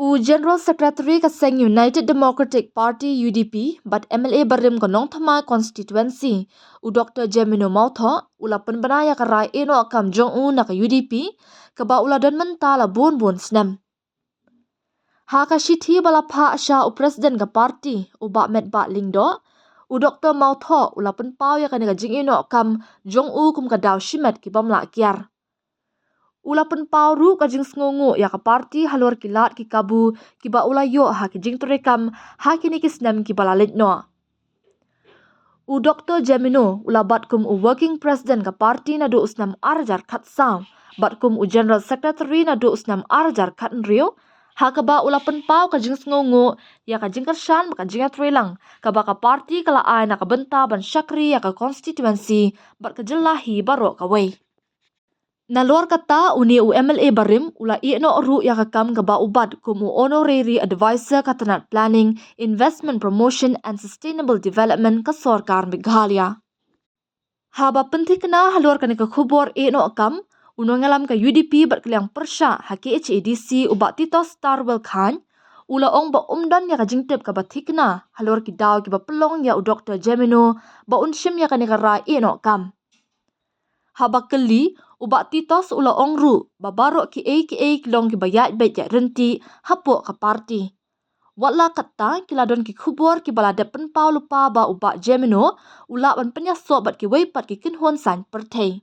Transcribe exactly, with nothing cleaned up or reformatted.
U General Secretary ka seng United Democratic Party, U D P, bad M L A barim ka Nongthymmai Constituency, u Doktor Jemino Mawthoh, u la pynbna ïa ka rai ïehnoh kam jong u na ka U D P, kaba u la don mynta la bun bun snem. Ha ka shithi ba la phah sha u President ka party, u Bah Metbah Lyngdoh, u Doktor Mawthoh u la pynpaw ïa kane ka jingïehnoh kam jong u kum ka daw shimet ki bym lah kiar. U la pynpaw ruh ka jingsngewnguh ïa ka party halor ki lad ki kabu kiba u la ïoh ha ki jingtrei kam ha kine ki snem kiba la leit noh. U Doktor Jemino u la bat kum u Working President ka party naduh u snem ar hajar khatsaw, bat kum u General Secretary naduh u snem ar hajar khathynriew, ha kaba u la pynpaw ka jingsngewnguh ïa ka jingkyrshan bad ka jingïatreilang kaba ka party ka la ai na ka bynta ban shakri ïa ka constituency bad ka jylla hi baroh kawei. Nalor kata, une u M L A barim u la ïehnoh ruh ïa ka kam kaba u bat kum u Honorary Advisor ka tnat Planning, Investment Promotion and Sustainable Development ka sorkar Meghalaya. Haba pynthikna halor kane ka khubor ïehnoh kam, u nongïalam ka U D P bad ka liang pyrshah ha K H A D C, u Bah Titosstarwell Chyne, u la ong ba um don ïa ka jingtip kaba thikna halor ki daw kiba pynlong ïa u Doktor Jemino ba un shim ïa kane ka rai ïehnoh kam. Haba kylli, u Bah Titos u la ong ruh ba baroh kiei kiei ki long kiba ïaid beit ïaid ryntih hapoh ka party. Wat la katta, ki la don ki khubor kiba la dep pynpaw lypa ba u Bah Jemino u lah ban pynïasoh bad kiwei pat ki kynhun saiñ pyrthei.